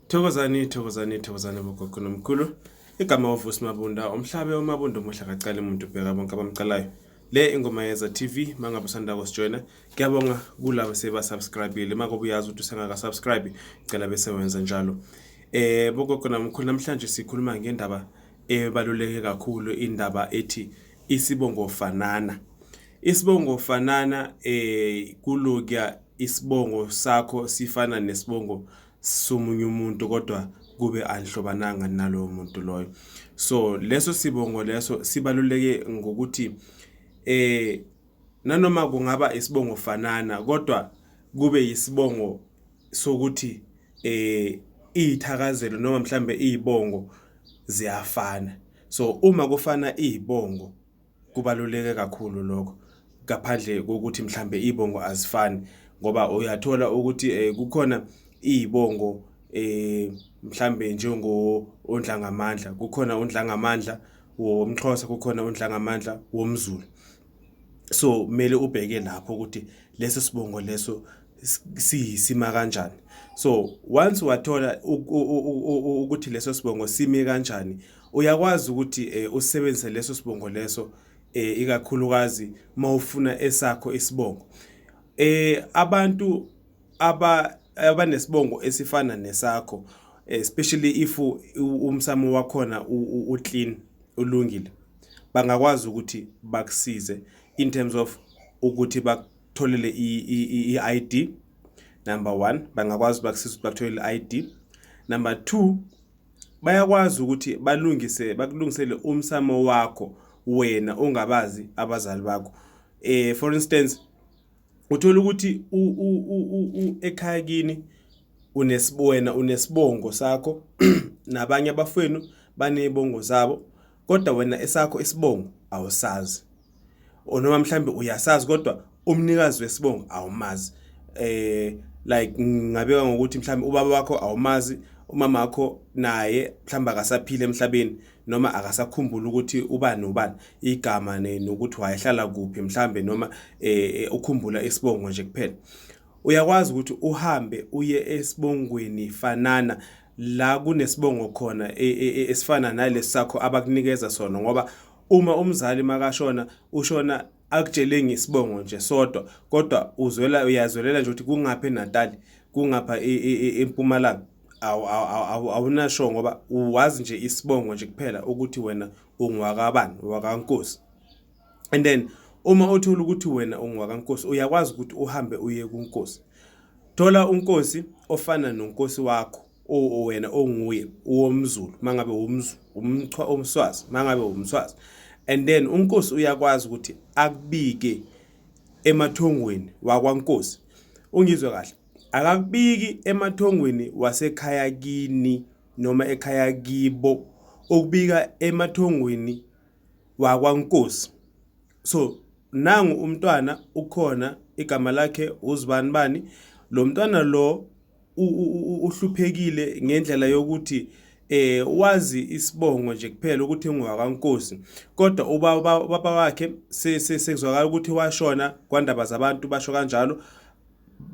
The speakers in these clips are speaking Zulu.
Thokozani, thokozani, thokozani bogogo nomkhulu. Igama uVusi Mabunda, umhlabe uMabunda omuhle akacali umuntu ubheka bonke abamcalayo. Le ingoma yeza TV mangabe usanda kusijoyina. Ngiyabonga kulabo seba subscribe-ile. Makube uyazi ukuthi usengaka subscribe, cela bese wenza njalo. Bogogo nomkhulu namhlanje sikhuluma ngendaba ebaluleke kakhulu, indaba ethi isibongo fanana. Isibongo fanana kulokya isibongo sakho sifana nesibongo somunye umuntu kodwa kube anihlobananga nalowo muntu loyo. So leso sibongo leso sibaluleke ngokuthi nanoma kungaba isibongo fanana kodwa kube yisibongo sokuthi iy'thakazelo noma mhlambe iy'bongo ziyafana. So uma kufana iy'bongo kubaluleke kakhulu lokho ngaphandle kokuthi mhlambe iy'bongo azifani ngoba uyathola ukuthi kukhona iy'bongo mhlambe njengo oNdlangamandla, kukhona uNdlangamandla womXhosa, kukhona uNdlangamandla womZulu. So kumele ubheke lapho ukuthi leso sibongo leso siyisima kanjani. So once wathola ukuthi leso sibongo sime kanjani, uyakwazi ukuthi usebenzise leso sibongo leso ikakhulukazi mawufuna esakho isibongo. Abantu abanesibongo esifana nesakho, especially if umsamo wakhona u-clean, ulungile, bangakwazi ukuthi bakusize in terms of ukuthi bakutholele i-ID. Number one, bangakwazi bakusiza ukuthi bakutholele i-ID. Number two, bayakwazi ukuthi balungise bakulungisele umsamo wakho wena ungabazi abazali bakho. For instance, uthola ukuthi ekhaya kini wena unesibongo sakho nabanye abafowenu banezibongo zabo, kodwa wena esakho isibongo awusazi, noma mhlambe uyasazi kodwa umnikazi wesibongo awumazi. Like ngingabeka ngokuthi mhlambe ubaba wakho awumazi, umama wakho naye mhlambe akasaphila emhlabeni noma akasakhumbula ukuthi ubani ubani igama nokuthi wayehlala kuphi mhlambe, noma ukhumbula isibongo nje kuphela. Uyakwazi ukuthi uhambe uye esibongweni fanana la kunesibongo khona esifana nalesi sakho abakunikeza sona, ngoba uma umzali makashona ushona akutshele ngesibongo nje sodwa, kodwa uzwela uyazwelela nje ukuthi kungapha eNatal, kungapha eMpumalanga, awunasho ngoba uwazi nje isibongo nje kuphela ukuthi wena ungwakabani, wakaNkosi. And then uma uthola ukuthi wena ungwakaNkosi, uyakwazi ukuthi uhambe uye kuNkosi, thola uNkosi ofana noNkosi wakho wena onguye uwomZulu mangabe umZulu, umSwazi mangabe umSwazi. And then uNkosi uyakwazi ukuthi akubike emathongweni wakwaNkosi. Ungizwe kahle, akakubiki emathongweni wasekhaya kini noma ekhaya kibo, ukubika emathongweni wakwaNkosi. So nangu umntwana ukhona, igama lakhe uzibani bani, lo mntwana lo uhluphekile ngendlela yokuthi wazi isibongo nje kuphela ukuthi ungowakaNkosi, kodwa ubaba wakhe sekuzwakala ukuthi washona kwandaba zabantu, basho kanjalo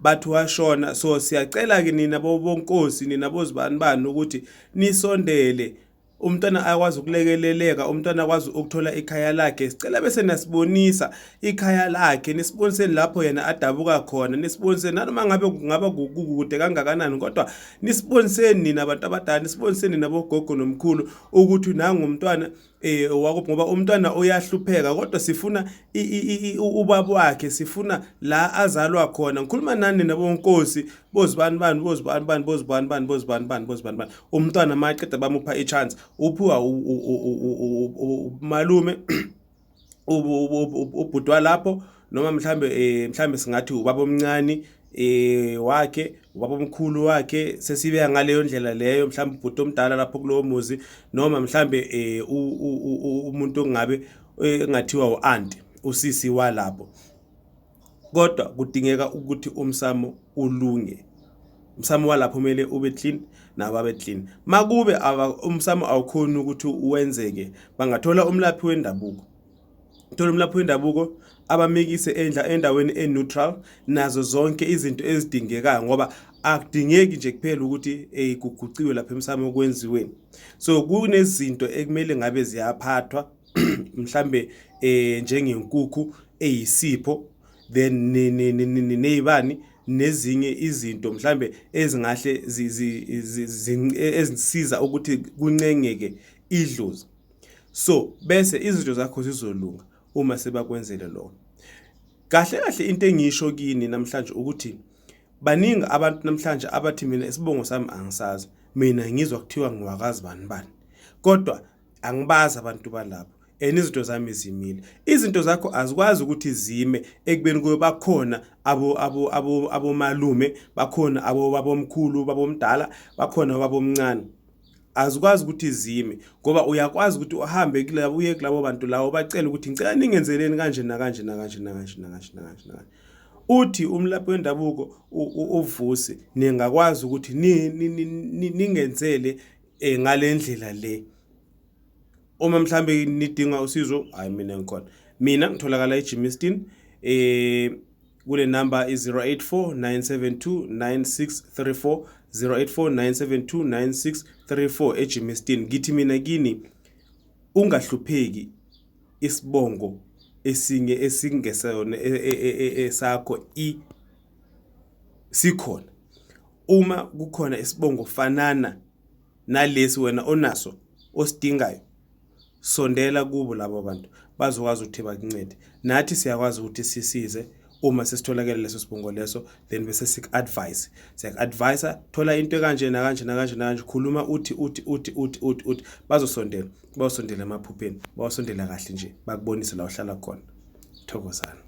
bathi washona. So siyacela ke nina bonkosi, nina bozibani bani ukuthi nisondele umntwana akwazi ukulekeleleka, umntwana akwazi ukuthola ikhaya lakhe. Sicela bese nasibonisa ikhaya lakhe, nisiboniseni lapho yena adabuka khona, nisiboniseni nanoma ngabe kungaba kukude kangakanani, kodwa nisiboniseni nina abantu abadala, nisiboniseni nina bogogo nomkhulu ukuthi nangu umntwana wakuphi, ngoba umntwana uyahlupheka, kodwa sifuna ubaba wakhe, sifuna la azalwa khona. Ngikhuluma nani nabonkosi, bozibani bani, bozibani bani, bozibani bani, bozibani bani, bozibani bani. Umntwana maqeda bamupha i-chance, uphiwa umalume, ubhuti walapho, noma mhlambe mhlambe singathi ubaba omncane wakhe, ubaba omkhulu wakhe, sesibeka ngaleyo ndlela leyo, mhlambe ubhuti omdala lapho kulowo muzi, noma mhlambe umuntu ongabe engathiwa u-anti, usisi walapho. Kodwa kudingeka ukuthi umsamo ulunge, umsamo walapho kumele ube clean, nabo babe clean. Makube umsamo awukhoni ukuthi wenzeke, bangathola umlaphi wendabuko, thola umlaphi wendabuko abamikise endaweni e-neutral nazo zonke izinto ezidingekayo, ngoba Akudingeki nje kuphela ukuthi kuguqiwe lapha emsamo kwenziweni. So kunezinto ekumele ngabe ziyaphathwa, mhlambe njengenkukhu eyisipho, then nezibani nezinye izinto mhlambe ezingahle ezisiza ukuthi kuncengeke idlozi. So bese izinto zakho zizolunga uma sebakwenzele lokho. Kahle kahle into engisho kini namhlanje ukuthi baningi abantu namhlanje abathi mina isibongo sami angisazi, mina ngizwa kuthiwa ngiwakazi bani bani, kodwa angibazi abantu balapho and izinto zami zimile. Izinto zakho azikwazi ukuthi zime ekubeni kube bakhona abo abo abo abomalume bakhona, abo babomkhulu, babomdala bakhona, babomncane. Azikwazi ukuthi zime ngoba uyakwazi ukuthi uhambe kulabo, uye kulabo bantu lawo, bacela ukuthi ngicela ningenzeleni kanje nakanje nakanje nakanje nakanje nakanje nakanje. Uthi umlaphi wendabuko uVusi, ningakwazi ukuthi ningenzele ngale ndlela le. Uma mhlambe nidinga usizo, hayi, mina ngikhona. Mina ngitholakala eGermiston kule number i-084 972 9634, 084 972 9634 eGermiston. Ngithi mina kini, ungahlupheki isibongo esinye esingesona esakho i sikhona. Uma kukhona isibongo fanana nalesi wena onaso osidingayo, sondela kubo labo bantu, bazokwazi ukuthi bakuncede. Nathi siyakwazi ukuthi sisize uma sesitholakele leso sibongo leso, then bese siku-advise, siyaku-advise, thola into ekanje nakanje nakanje nakanje, khuluma uthi uthi uthi uthi uthi uthi. Bazosondela, bawusondela emaphupheni, bawusondela kahle nje, bakubonise la uhlala khona. Thokozana.